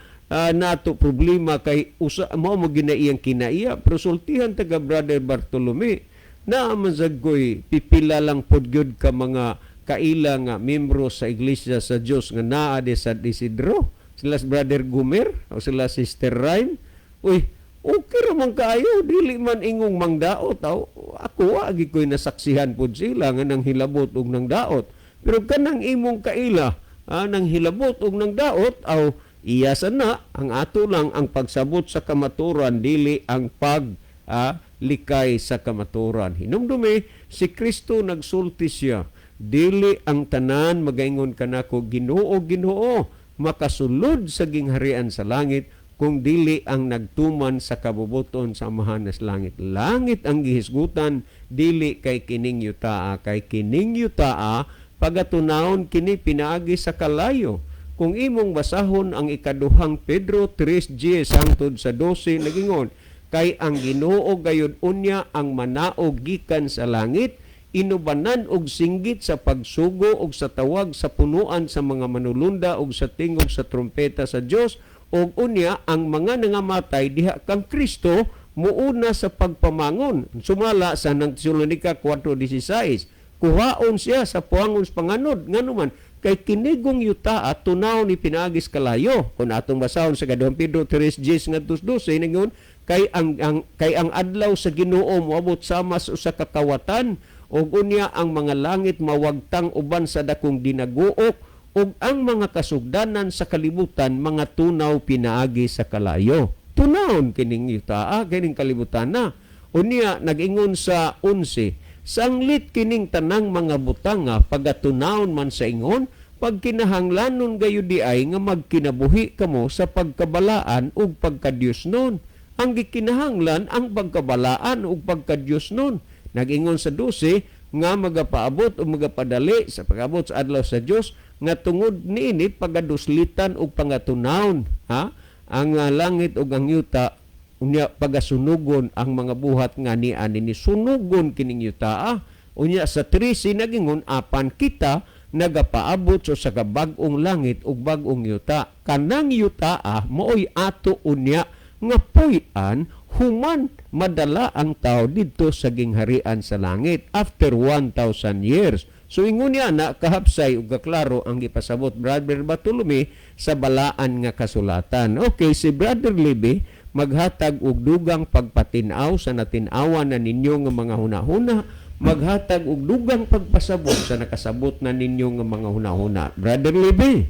nato problema kay usa mo mo gina iyang kinaiya. Pero sultihan taga, Brother Bartolome, na man sad ko'y pipila lang pod gyud ka mga kaila nga membro sa Iglesia sa Dios nga naa di sa Isidro, sila si Brother Gumer o sila Sister Rhyme. Uy, okay ra man kaayo, dili man ingong mangdaot. Aw, ako wa gi ko'y nasaksihan pod sila nga nang hilabot og nang daot, pero kanang imong kaila nang hilabot og nang daot, aw iya sa na. Ang ato lang ang pagsabot sa kamaturan, dili ang pag likay sa kamaturan. Hinumdumi, si Kristo nagsulti siya, "Dili ang tanan magaingon kanako, 'Ginoo, Ginoo,' makasulod sa gingharian sa langit, kung dili ang nagtuman sa kabubuton sa Amahan sa langit." Langit ang gihisgutan, dili kay kining yutaa, kay kining yutaa pagatunawon kini pinaagi sa kalayo. Kung imong basahon ang Ikaduhang Pedro 3:10 hangtod sa 12, nagingon, "Kay ang Ginoo gayud unya ang manaog gikan sa langit inubanan og singgit sa pagsugo og sa tawag sa punuan sa mga manulunda og sa tingog sa trumpeta sa Dios, ug unya ang mga nangamatay diha kang Kristo muuna sa pagpamangon." Sumala sa nang Tesalonica 4:16, kuhaon siya sa puangon sa panganod. Ngano man? Kay kinigong yuta at tunaw ni pinaagis kalayo. Kung atong basahon sa Ikaduhang Pedro 3:10 ngadto 12, ningon, Kay ang adlaw sa Ginoo moabot sama sa usa ka kawatan, ug unya ang mga langit mawagtang uban sa dakong dinaguok, ug ang mga kasugdanan sa kalibutan mga tunaw pinaagi sa kalayo." Tunawon kining yutaa, kining kalibutan na. Unya nag-ingon sa 11, "Sanglit kining tanang mga butanga pagatunawon man sa ingon, pagkinahanglanon gayud di ay nga magkinabuhi kamo sa pagkabalaan ug pagkadiyosnon." Ang gikinahanglan ang pagkabalaan ug pagkadiyosnon. Nag-ingon sa 12, "Nga magapaabot o magapadali sa pag-abot sa adlaw sa Dios, nga tungod niini pagaduslitan ug pangatunawon ha ang langit ug ang yuta, unya pagasunugon ang mga buhat nga niani ni." Sunugon kining yuta. Unya sa 13 nagingon, "Apan kita nagapaabot sa usa ka bag-ong langit ug bag-ong yuta." Kanang yuta maoy ato unya nga puy-an human madala ang tao didto sa gingharian sa langit after 1,000 years. So ingon niya na kahapsay ug kaklaro ang gipasabot, Brother Bartolome, sa balaan nga kasulatan. Okay, si Brother Libby Maghatag og dugang pagpatin-aw sa natin-awan na ninyo nga mga hunahuna, maghatag og dugang pagpasabot sa nakasabot na ninyo nga mga hunahuna. Brother Libby.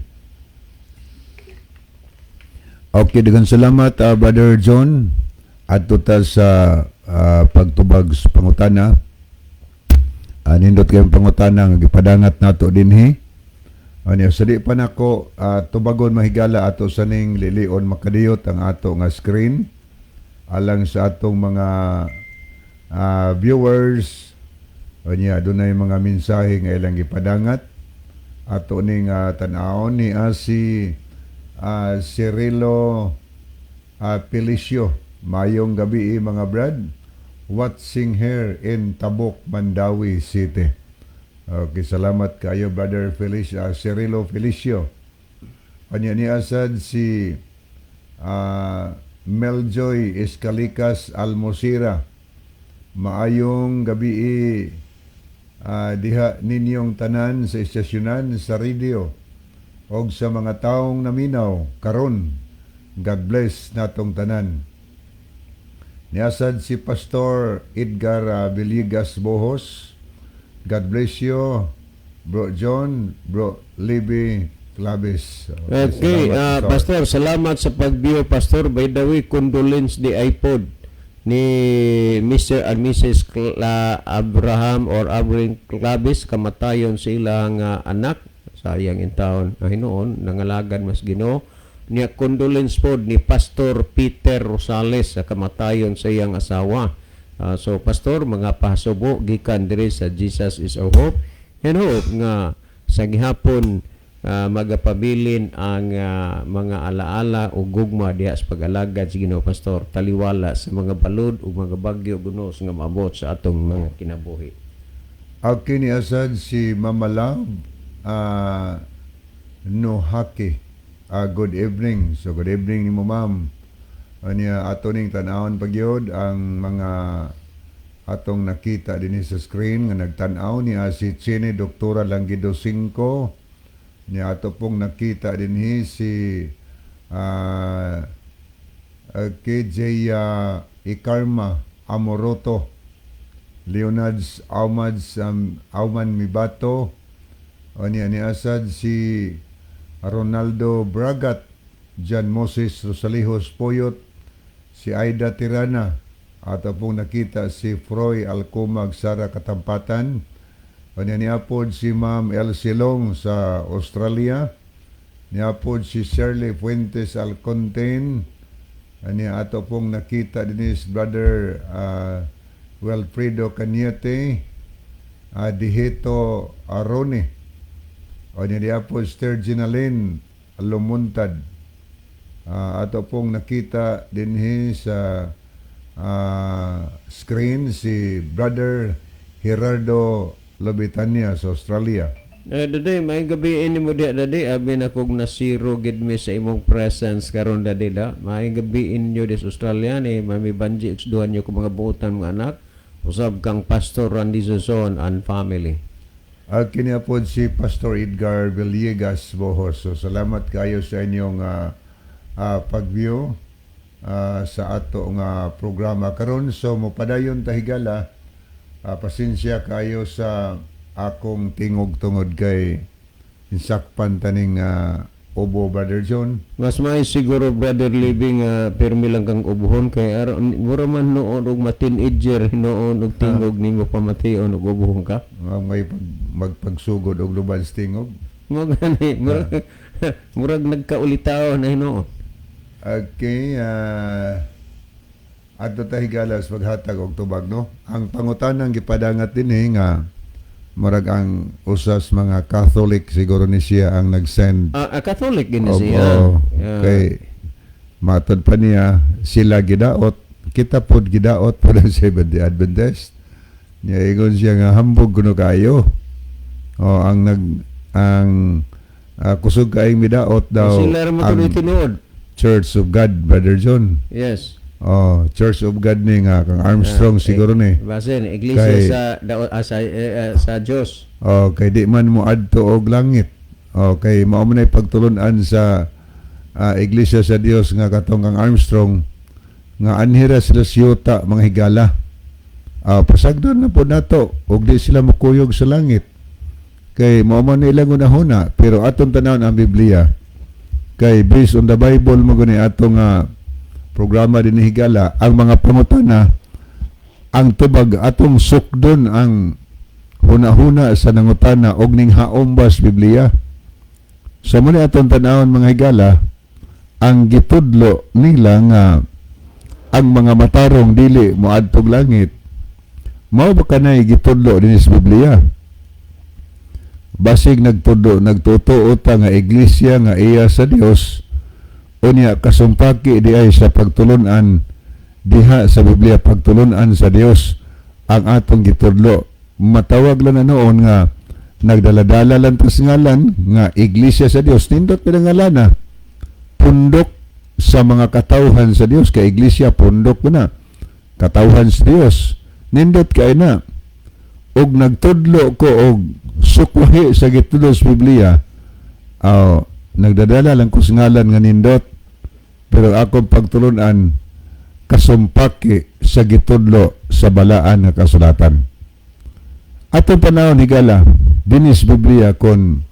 Okay, daghang salamat, Brother John. Adto ta sa pagtubag sa pangutana. Nindot kayong pangutana nga gipadangat nato dinhi. Ani sa di pa nako tubagon, mahigala, ato sa ning lilion makadiyot ang ato nga screen alang sa atong mga viewers. Unya dunay mga mensahe nga ilang gipadangat. Ato ning tan-awon ni si Cirilo Felicio. Mayong gabi, mga brad. Watching here in Tabuk, Mandaue City. Okay, salamat kayo, Brother Felicio, Cirilo Felicio. Kanya ni asad si Meljoy Escalicas Almosira. Maayong gabi diha ninyong tanan sa istasyonan sa radio og sa mga taong naminaw karon. God bless natong tanan. Niasad si Pastor Edgar Villegas Bohos. God bless you, Bro John, Bro Libby Claves. Okay, salamat, Pastor, salamat sa pag-view, Pastor. By the way, condolence diay pod ni Mr. and Mrs. Abraham or Abraham Claves, kamatayon sa ilang anak. Sayang in taon. Ay noon, nangalagan mas Ginoo. Niya condolence pod ni Pastor Peter Rosales sa kamatayon sa iyang asawa. So Pastor, mga pahasubo gikan diri sa Jesus is Our Hope and hope nga sa gihapon magapabilin ang mga alaala o gugma diha sa pag-alagad sa Ginoo, Pastor, taliwala sa mga balod ug mga bagyo gunos nga maabot sa atong mga kinabuhi. Okay, ni asad si Mama Love Nohaki. Good evening. So good evening nimo, ma'am. Anya ato ning tan-awon pagyod ang mga atong nakita dinhi sa screen nga nagtan-aw niya si Chene Doktora Langgido 5. Niya ato pong nakita dinhi si KJ Ikarma Amoroto, Leonards Aumads Auman Mibato. O niya ni Asad si Ronaldo Bragat, John Moses Rosalijos Poyot, si Aida Tirana, at pong nakita si Froy Alcomag Sara Katampatan. O niya niapod si Ma'am Elsie Long sa Australia. Niapod si Shirley Fuentes Alconten. Ania ato pong nakita din is Brother Wilfredo Cañete, Dihito Arone. O niya niapod Sister Ginalyn Lumuntad. Ato pong nakita dinhi sa screen si Brother Gerardo Lobitania sa Australia. Eh, Dade, may gabi ini mo diya, Dade. Abi na kog nasiro gid mi sa imong presence karon, Dade, da. May gabi inyo des Australia ni Mami Banji duhan nyo ko mga buotan mga anak. Usab kang Pastor Randy Zozon and family. At kini pod si Pastor Edgar Villegas Bohos. So salamat kayo sa inyong pag-view sa ato nga programa karon. So mopadayon ta, higala. Pasensya kayo sa akong tingog tungod kay insakpan taning ubo, Brother John. Mas may siguro, Brother Living, pirmi lang kang ubuhon kay aron mura man noon og ma-teenager noon og tingog nimo pamation og ubuhon ka. Nga may magpagsugod og lubad sa tingog. Mo gani murag nagkaulitaw na hinuon. Okay, adto ta, higala, sa paghatag og tubag, no. Ang pangutanang gipadangat dinhi nga murag ang usas mga Catholic siguro ni siya ang nag-send. Ah, Catholic gini Opo, siya. Yeah. Kay matod pa niya sila gidaot, kita pod gidaot po ng Seventh-day Adventist. Niya ingon siya nga hambog kuno kayo. O ang nag ang kusog kaayong midaot daw sila ra mo ang tuloy tinuod. Church of God, Brother John. Yes. Oh, Church of God ni nga kang Armstrong siguro ni. Basin iglesia sa dao, sa Dios. Oh, kay di man mo adto og langit. Oh, kay mao man ay pagtulun-an sa Iglesia sa Dios nga katong kang Armstrong. Nga anhira sila sa yuta, mga higala. Pasagdan na po nato og di sila mukuyog sa langit. Kay mao man ilang hunahuna, pero atong tanawon ang Biblia. Kay based on the Bible mo gani atong programa din, higala, ang mga pangutana, ang tubag atong sukdon ang hunahuna sa nangutana og ning haom ba sa Biblia. So muna atong tanawon, mga higala, ang gitudlo nila nga ang mga matarong dili moadtog langit. Mao ba kanay gitudlo dinhi sa Biblia? Basig nagtudlo, nagtotoo ta nga iglesia nga iya sa Dios, unya kasumpaki di ay sa pagtulunan diha sa Biblia, pagtulunan sa Dios ang atong gitudlo. Matawag lang na noon nga nagdaladala lang tas ngalan nga iglesia sa Dios, nindot pinangalana, pundok sa mga katawhan sa Dios, kay iglesia pundok mo na katawhan sa Dios, nindot kay na og nagtudlo ko og sukwahi sa gitudlo sa Biblia. Nagdadala lang ko sa ngalan nga nindot, pero akong pagtulunan kasumpaki sa gitudlo sa balaan nga kasulatan. Atong panahon, higala, dinis Biblia kon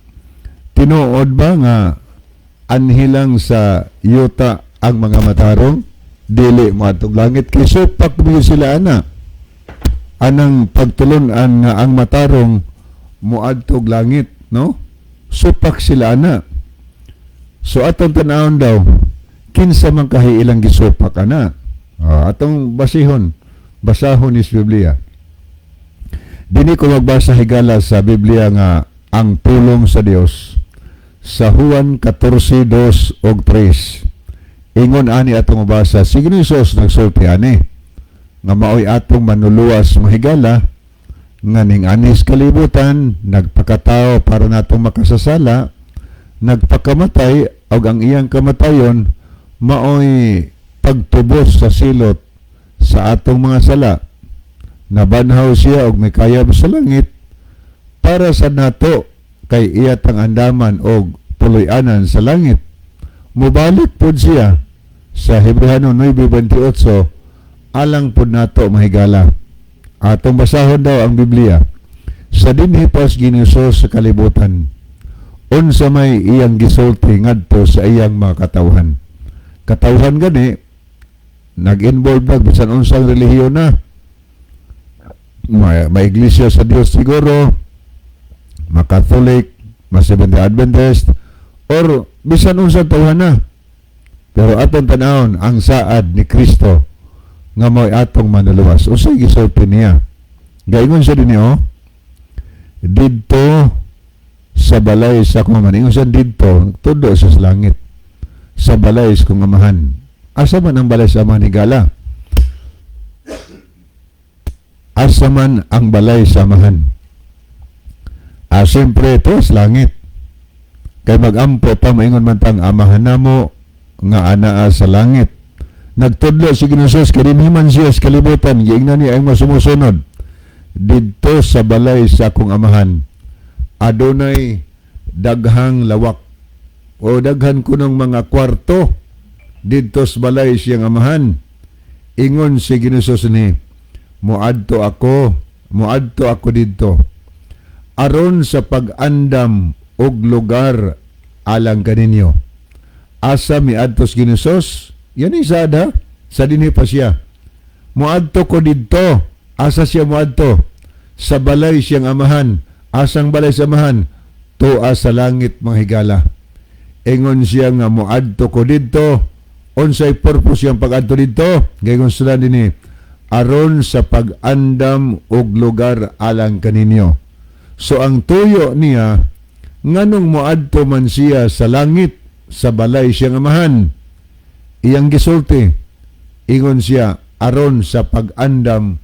tinuod ba nga anhilang sa yuta ang mga matarong dili moadtog langit, kay supak mo sila ana anang pagtulunan nga ang matarong moadtog langit, no? Supak sila ana. So atong tanawon daw kinsa man kahi ilang gisupak ana. Atong basahon is Biblia. Dini ko magbasa, higala, sa Biblia nga ang pulong sa Dios sa Juan 14:2 og 3. Ingon ani atong mabasa, si Jesus nagsulti ani nga maoy atong manuluwas, mahigala, nga ning anis kalibutan, nagpakatao para natong makasasala, nagpakamatay, og ang iyang kamatayon maoy pagtubos sa silot sa atong mga sala. Nabanhaw siya og mikayab sa langit para sa nato, kay iya tang andaman og puloy-anan sa langit. Mubalik pod siya sa Hebrehano 9:28 alang pod nato, mahigala. Atong basahon daw ang Biblia. Sa dinhi pas ginuso sa kalibutan, unsa may iyang gisulti ngadto sa iyang mga katawhan? Katawhan gani, nag-involve na bisan unsang relihiyon na. May iglesia sa Dios siguro, ma-Catholic, ma Seventh-day Adventist, or bisan unsang tawhan na. Pero atong tanawon ang saad ni Kristo nga mao'y atong manuluwas. Unsay gisulti niya? Gaingon siya dinhi oh. "Didto sa balay sa akong amahan." Ingon siya didto, tudlo sa langit. "Sa balay sa akong amahan." Asa man ang balay sa amahan, higala? Asa man ang balay sa amahan? Siyempre ito sa langit. Kay magampo ta, maingon man tang "Amahan namo nga anaa sa langit." Nagtudlo si Ginoo, kay dinhi man siya sa kalibutan, giingnan niya ang mga sumusunod. "Didto sa balay sa akong amahan, adunay daghang lawak," o daghan kunong mga kwarto didto sa balay siyang amahan. Ingon si Ginoo ni, "Moadto ako didto aron sa pag-andam og lugar alang kaninyo." Asa miadto si Ginoo? Yan ang sada, sa dinhi pa siya. "Moadto ko didto." Asa siya moadto? Sa balay siyang amahan. Asang balay sa amahan? Tua sa langit, mga higala. Ingon siya nga "Moadto ko didto." Unsay purpose siyang pag-adto didto? Gaingon sila dinhi, "Aron sa pag-andam og lugar alang kaninyo." So ang tuyo niya, nganong moadto man siya sa langit sa balay siyang amahan? Iyang gisulti, ingon siya, "Aron sa pag-andam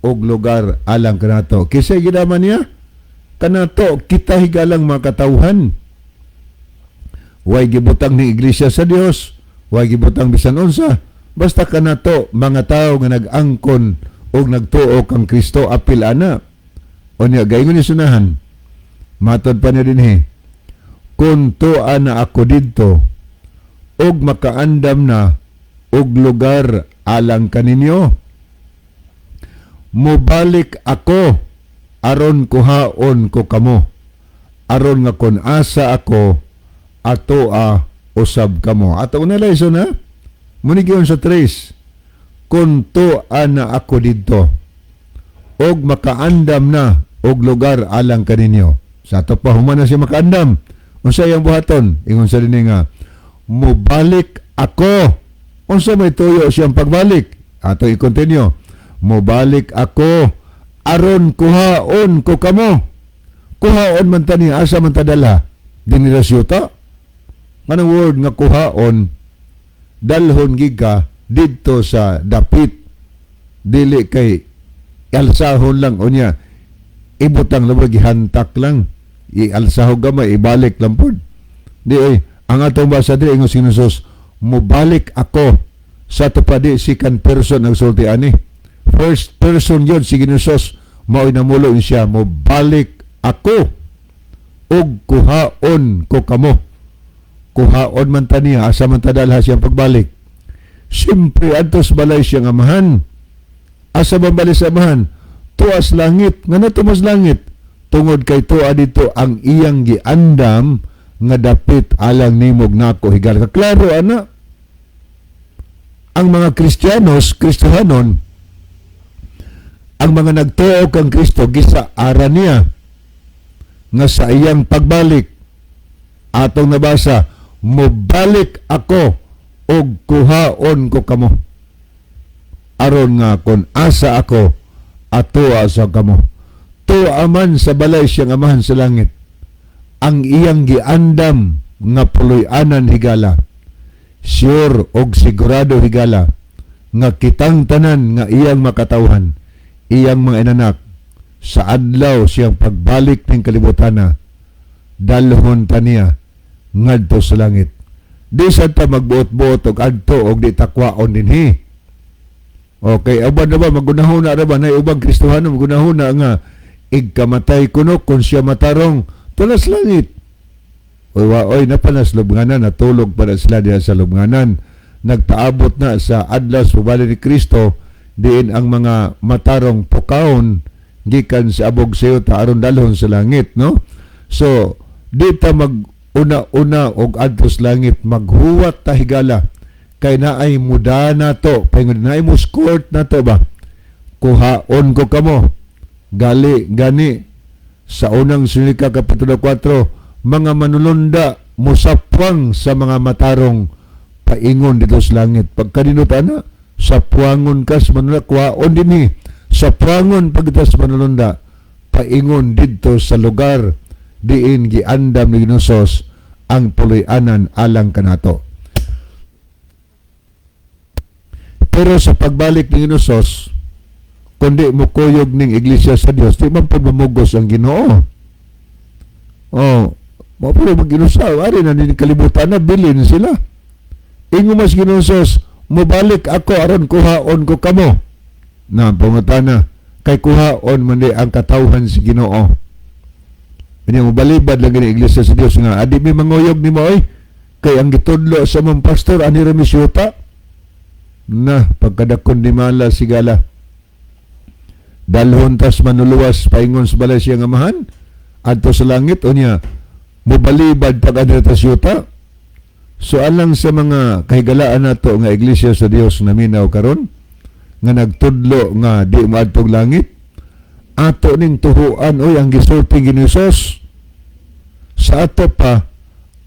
og lugar alang kanato." Kisay gidaman niya? Kanato, kita, higalang mga katawhan. Way gibutang ni iglesia sa Dios, way gibutang bisan unsa. Basta kanato mga tao nga nag-angkon og nagtuo kang Kristo, apil ana. Unya gaingon ni sunahan. Matod pa niya dinhi. "Kung tua na ako didto og makaandam na og lugar alang kaninyo." alang kaninyo. Mobalik ako aron kuhaon ko kamo, aron nga kon asa ako, atoa usab kamo. Ato na lesson ha. Muni sa tres. Kun tua na ako didto og makaandam na og lugar alang kaninyo. Sa ato pa, human na siya makaandam. Unsa iyang buhaton? Ingon sa dinhi nga mobalik ako. Unsa may tuyo siyang pagbalik? Ato i-continue. Mobalik ako aron kuhaon ko kamo. Kuhaon man tani, asa man ta dala? Dinhi ra siyuta? Anong word nga kuhaon? Dalhon gid ka didto sa dapit. Dili kay alsahon lang unya ibutang lang, gihantak lang, ialsahog gamay, ibalik lang pud. Di oy, ang atong basa diri, ingon si Jesus, mobalik ako. Sa ato pa, di second person ang sulti ani, first person yun. Si Ginoo mao'y namulo siya, mobalik ako ug kuhaon ko kamo. Kuhaon man ta niya, asa man ta dalha siyang pagbalik? Siyempre adto sa balay siyang Amahan. Asa man balay sa Amahan? Tuas langit. Nga tuas langit? Tungod kay tuwa dito ang iyang giandam nga dapit alang nimog nako, higala. Klaro ana. Ang mga Kristiyanos, Kristohanon, ang mga nagtuo kang Kristo, gisaara niya nga sa iyang pagbalik, atong nabasa, mobalik ako og kuhaon ko kamo aron nga kon asa ako, atoa sa kamo. Tuwa man sa balay siyang Amahan sa langit ang iyang giandam nga puloy-anan, higala. Sure og sigurado, higala, nga kitang tanan nga iyang makatawhan, iyang mga inanak, sa adlaw siyang pagbalik ning kalibutana, dalhon ta niya ngadto sa langit. Di sad ta magbuot-buot og adto og di takwaon dinhi. Okay, uban na ba magunahuna ra ba na ubang Kristohano magunahuna nga igkamatay kuno, kung siya matarong, tulas langit? Oy wa oy, napanas lubnganan, natulog pa na sila diha sa lubnganan. Nagpaabot na sa adlaw sa pagbalik ni Kristo diin ang mga matarong pukawon gikan sa abog sa yuta aron dalhon sa langit, no? So di ta mag una-una og adto sa langit, maghuwat ta, higala, kay naay muda nato, paingon naay mo escort nato ba, kuhaon ko kamo. Gali gani sa Unang Sinika Kapitulo 4, mga manulunda musapwang sa mga matarong paingon dito sa langit. Pagkanino ta na sapwangon ka sa manulunda, kuhaon dinhi, sapwangon pagita sa manulunda paingon didto sa lugar diin giandam ni Ginosos ang puloy-anan alang kanato. Pero sa pagbalik ni Ginosos, kundi mo kuyog ning Iglesia sa Dios, di man pud mamugos ang Ginoo. Oh, mao pud mag-inusaw, ari na ni kalibutan na bilin sila. Ingon mas Ginosos, mobalik ako aron kuhaon ko kamo. Na pangutana, kay kuhaon man di ang katawhan si Ginoo. Kanya mobalibad lang gani Iglesia sa Dios nga adi mi manguyog nimo oy, kay ang gitudlo sa mong pastor ani ra mi syuta. Na pagkadakon ni mala sigala. Dalhon tas manuluwas paingon sa balay siyang Amahan adto sa langit, unya mobalibad pag adto ta syuta. So alang sa mga kahigalaan nato nga Iglesia sa Dios naminaw karon nga nagtudlo nga di moadtog langit, ato ning tuhuan oy ang gisulti ni Jesus. Sa ato pa,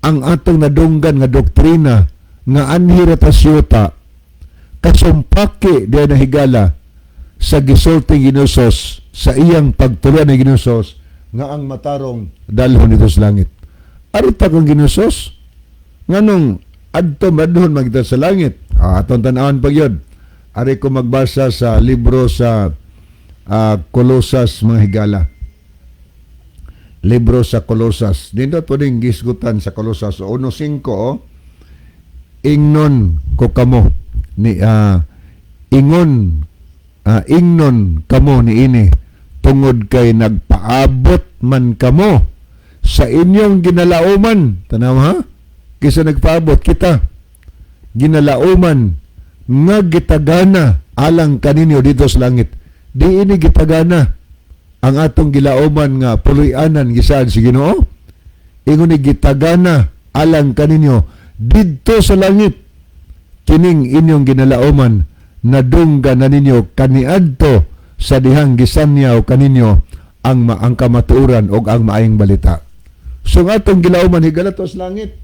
ang atong nadunggan nga doktrina nga anhi ra ta syuta kasumpaki diya na, higala, sa gisulti ni Ginoo sa iyang pagtuluan ni Ginoo nga ang matarong dalhon dito sa langit. Arita kang Ginoo, nganong adto madhon magita sa langit? Ah, atong tan-awon pag yun. Ari ko magbasa sa libro sa Kolosas, mga higala. Libro sa Kolosas. Dito po din gisgutan sa Kolosas 1.5, oh. Ingnon ko kamo ni ingon ingnon kamo ni ini tungod kay nagpaabot man kamo sa inyong ginalauman. Tanaw ha, kaysa nagpaabot kita ginalauman. Nga gitagana alang kaninyo didto sa langit. Di ini gitagana ang atong gilauman nga puloy-anan gisaad si Ginoo. Ingon ni, gitagana alang kaninyo didto sa langit kining inyong ginalauman, nadunggan na ninyo kaniadto sa dihang gisanyaw kaninyo ang kamatuoran og ang maayong balita. So ang atong gilauman, higala to sa langit.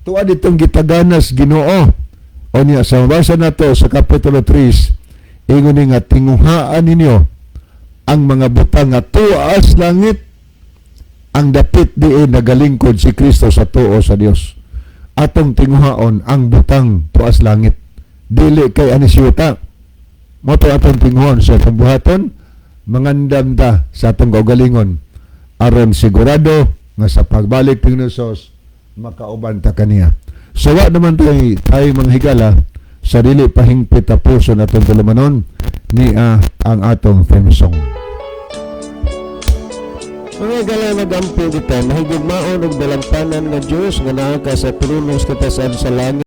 Tuwa ditong gitaganas Ginoo. O niya, sa mabasa nato sa Kapitulo 3, ingon ni nga tinguhaan ninyo ang mga butang nga tuas langit, ang dapit diin nagalingkod si Kristo sa tuo sa Dios. Atong tinguhaon ang butang tuas langit. Dili kay ani siyuta. Mao to atong tinguhon sa atong buhaton, mangandam ta sa atong kaugalingon aron sigurado nga sa pagbalik ni Jesus makauban ta kaniya. So wa naman tayo, mga higala, sa dili pahingpit ta puso natong tulumanon ni ang atong theme song. Mga higala, nagampo kita, mahigugmaon og dalampanan nga Dios nga naa ka sa trono sa katasan sa langit.